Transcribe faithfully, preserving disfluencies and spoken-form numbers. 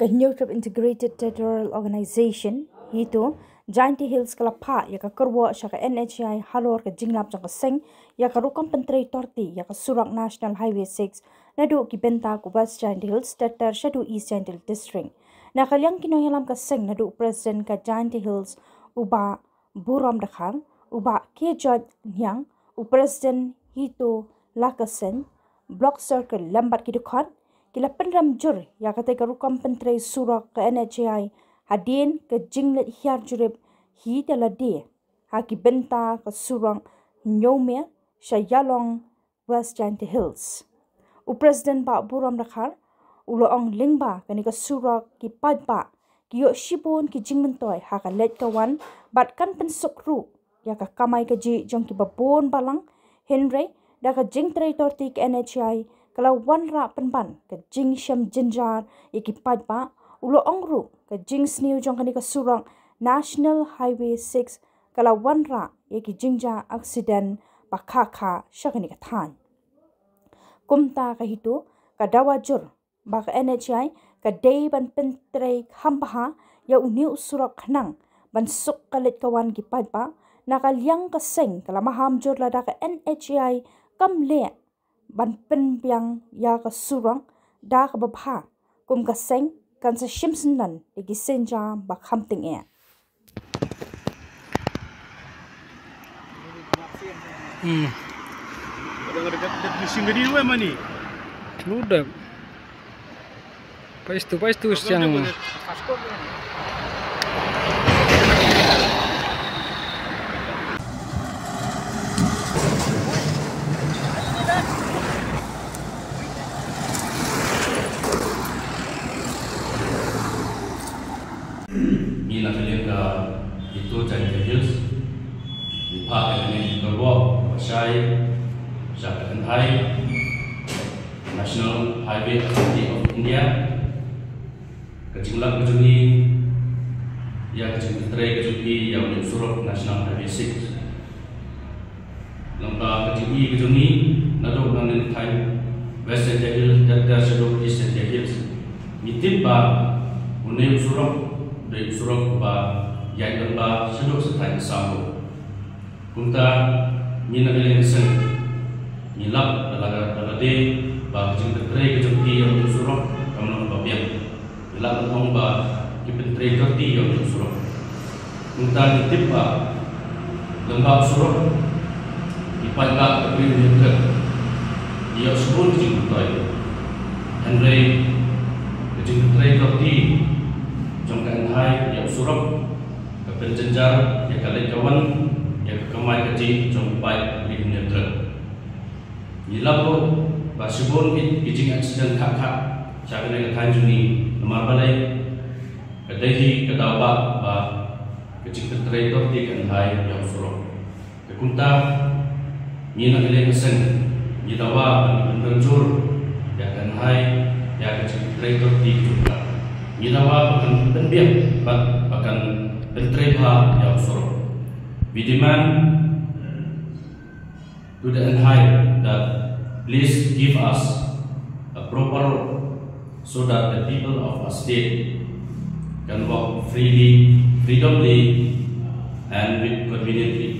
Hynñiewtrep Integrated Territorial Organization, HITO, Jaintia Hills ka la phah ïa ka kyrwoh sha ka N H A I halor ka jinglap jong ka seng ïa ka rukom pyntrei torti ïa ka surok National Highway six naduh ki bynta ka West Jaintia Hills ter ter shaduh East Jaintia Hills District. Na ka liang ki nongïalam ka seng naduh u President ka Jaintia Hills u Bah Burom Dkhar, u Bah K. George Hniang, u President HITO Laka Seng, Block Circle lem bad ki dkhot, ki la pynrem jur ïa katei ka rukom pyntrei surok ka N H A I hadien ka jingleit hiar jurip hi da lade ha ki bynta ka surok Hynñiewmere sha Ïalong West Jaintia Hills. U President Bah Burom Dkhar u la ong lyngba kane ka surok ki paidbah ki ïoh shibun ki jingmyntoi ha ka leit ka wan bad kan pynsuk ruh ïa ka kamai kajih jong kiba bun balang, hynrei da ka jingtrei torti ka N H A I ka la wanrah pynban ka jingshem jynjar ïa ki paidbah. U la ong ruh ka jingsniew jong kane ka surok National Highway six ka la wanrah ïa ki jingjia aksiden ba kha kha sha kane ka thaiñ. Kumta ka HITO ka dawa jur ba ka N H A I ka dei ban pyntrei kham bha ïa une u surok khnang ban suk ka leit ka wan ki paidbah. Na ka liang ka seng ka la maham jur lada ka N H A I kam leh ban pynbiang ïa ka surok da kaba bha. Kum ka seng kan sa shim syndon ïa ki synjam ba kham tyngeh. Hmm. Ada, ada, ada machine tadi tu, eh, mana? Lu dah. Pais tu, pais tu siang. Ngi na ka liang ka HITO Jaintia Hills, ngi phah ïa kane ka kyrwoh ba shai sha ka N H A I, National Highway Authority of India, ka jinglap ka jong ngi ïa ka jingpyntrei ka jong ki ïa une u surok National Highway six. Lyngba ka jingïohi ka jong ngi naduh nangne thaiñ West Jaintia Hills ter ter shaduh East Jaintia Hills, ngi tip ba une u surok u dei u surok uba ïaid lyngba shaduh sa thaiñ Assam ruh. Kumta ngi na ka liang ka seng ngi lap da la, da lade ba ka jingpyntrei ka jong ki ïa une u surok kam long ba biang. Ngi lah ban ong ba ki pyntrei torti ïa une u surok. Kumta ngi tip ba lyngba u surok ki paidbah ka Ri Hynñiewtrep ki ïoh shibun ki jingmyntoi. Hynrei ka jingpyntrei torti jong ka N H A I ïa u surok ka pynjynjar ïa ka leit ka wan, ïa ka kamai kajih jong ki paid Ri Hynñiewtrep. Ngi lap ruh ba shibun ki, ki jingaksiden khat khat sha kane ka thaiñ jong ngi, namar balei? Ka dei hi ka daw ba, ba ka jingpyntrei torti ka N H A I ïa u surok. Te kumta ngi na ka liang ka seng ngi dawa ban pynrem jur ïa ka N H A I ïa ka jingpyntrei torti jong ka. Ngi dawa ba kan pynbiang bad ba kan pyntrei bha ïa u surok. We demand to the N H A I that please give us a proper road so that the people of our state can walk freely, freedomly, and with conveniently.